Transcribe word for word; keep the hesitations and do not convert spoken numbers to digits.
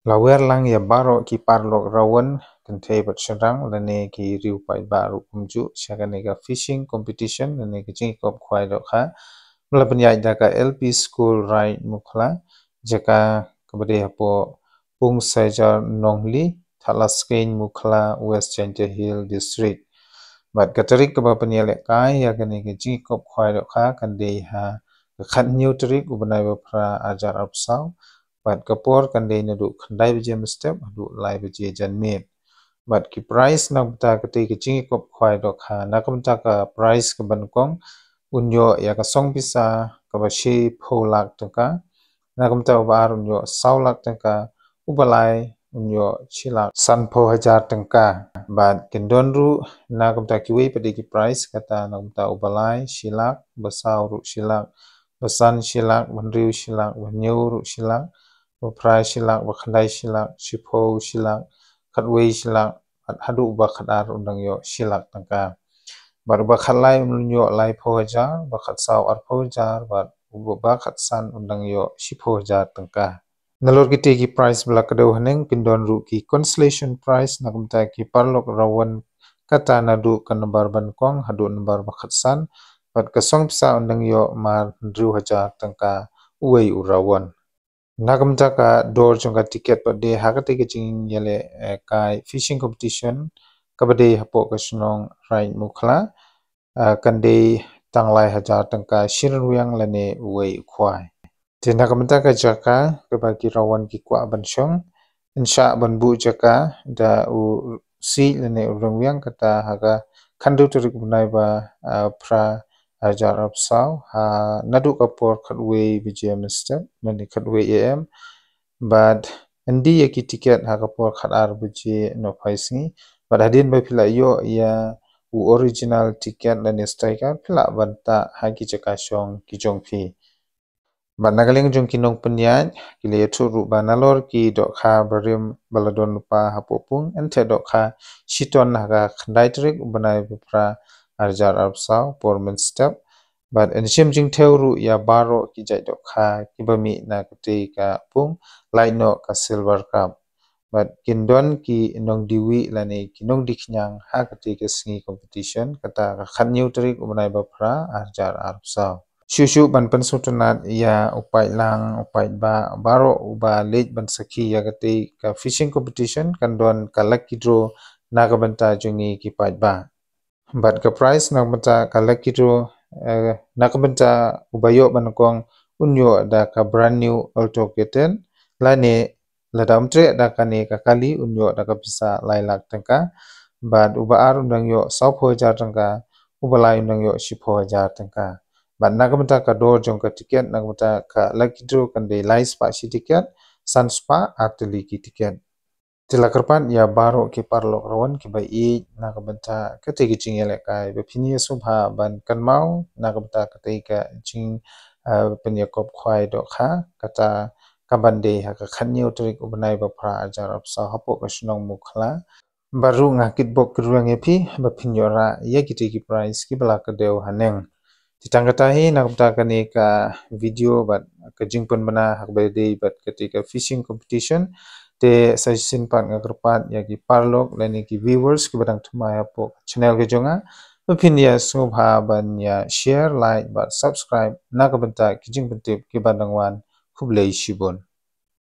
La wer lang ïa baroh ki paralok rawan, kynthei bad shynrang lane ki riew paidbah ruh kumjuh sha kane ka fishing competition lane ka jingïakop khwai dohkha ba la pynïaid da ka L P School Raid Mukhla, jaka kaba dei hapoh Pung Saijar Nongli, Thadlaskein Mukhla, West Jaintia Hills District. Bad ka tarik kaba pynïalehkai ïa kane ka jingïakop khwai dohkha kan dei ha ka khathynñiew tarik u bnai ba phra arhajar arphew saw, bad ka por kan dei naduh khyndai baje mynstep haduh lai baje janmiet. Bad ki prize na ka bynta katei ka jingïakop khwai dohkha, na ka bynta ka prize kaba nyngkong un ïoh ïa ka song pisa kaba shiphew lak tyngka, na ka bynta uba ar un ïoh saw lak tyngka, uba lai un ïoh shi lak sanphew hajar tyngka. Bad kin don ruh na ka bynta kiwei pat de ki prize, kata na ka bynta uba lai shi lak, ba saw ruh shi lak, ba san shi lak, ba hynriew shi lak, ba hynñiew ruh shi lak, ba phra shi lak, ba khyndai shi lak, shiphew shi lak, khatwei shi lak, bad haduh uba khatar un dang ïoh shi lak tyngka. Bad uba khatlai un ïoh laiphew hajar, ba khatsaw arphew hajar, bad uba khatsan un dang ïoh shiphew hajar tyngka. Nalor kitei ki prize ba la kdew haneng kin don ruh ki consolation prize na ka bynta ki paralok rawan, kata naduh ka nambar ba nyngkong haduh nambar ba khatsan, bad ka song pisa un dang ïoh mar hynriew hajar tyngka uwei u rawan. Na ka bynta ka dor jong ka tiket pat de ha katei ka jingïalehkai fishing competition kaba dei hapoh ka shnong Raid Mukhla, ah, kan dei tang lai hajar tyngka shi rynwiang lane uwei u khwai. Te na ka bynta ka jaka kaba ki rawan ki kwah ban shong, yn shah ban buh jaka da u siej lane u rynwiang, kata ha ka khathynñiew tarik u bnai ba, ah, phra arhajar arphew saw, ha naduh ka por khatwei baje mynstep lane khatwei A M. Bad yn die ïa ki tiket ha ka por khatar baje nohphai sngi. Bad hadien ba phi la ïoh ïa u original tiket lane sticker, phi lah ban tah ha ki jaka shong ki jong phi. Bad na ka liang jong ki nongpynïaid, ki la ïathuh ruh ba nalor ki dohkha barim ba la don lypa hapoh pung, yn theh dohkha shiton ha ka khyndai tarik u bnai ba phra arhajar arphew saw por mynstep. Bad yn shim jingthew ruh ïa baroh ki jait dohkha kiba mih na katei ka pung, lait noh ka Silver Cup. Bad kin don ki nongdie wieh lane ki nongdie khñiang ha katei ka sngi competition, kata ka khathynñiew tarik u bnai ba phra arhajar arphew saw. Shuh shuh ban pynsngewtynnat ïa u paidlang, u paidbah, baroh uba leit ban sakhi ïa katei ka fishing competition, kan don ka lucky draw na ka bynta jong ngi ki paidbah. Bad ka prize na ka bynta ka lucky draw, eh, na ka bynta uba ïoh ba nyngkong un ïoh da ka brand new Alto K ten, lane lada um treh da kane ka kali un ïoh da ka pisa lai lak tyngka. Bad uba ar un dang ïoh sawphew hajar tyngka, uba lai un dang ïoh shiphew hajar tyngka. Bad na ka bynta ka dor jong ka tiket, na ka bynta ka lucky draw kan dei lai spah shi tiket, san spah ar tylli ki tiket. Te la kyrpad ïa baroh ki paralok rawan kiba ïeit na ka bynta katei ka jingïalehkai, ba phin ïa sngewbha ban kynmaw na ka bynta katei ka jing, eh, pynïakop khwai dohkha, kata ka ban dei ha ka khathynñiew tarik u bnai ba phra arhajar arphew saw hapoh ka shnong Mukhla. Bad ruh nga kitbok kitrwiang ïa phi ba phin ïoh rah ïa kitei ki prize kiba la kdew haneng. Te tang kata hi na ka bynta kane ka video bad ka jingpynbna ha kaba dei bad katei ka fishing competition. Te sa shisien pat nga kyrpad ïa ki paralok lane ki viewers kiba dang thymmai hapoh ka channel ka jong nga, ba phin ïa sngewbha ban ïa share, like bad subscribe na ka bynta ki jingpyntip kiba dang wan. Khublei shibun.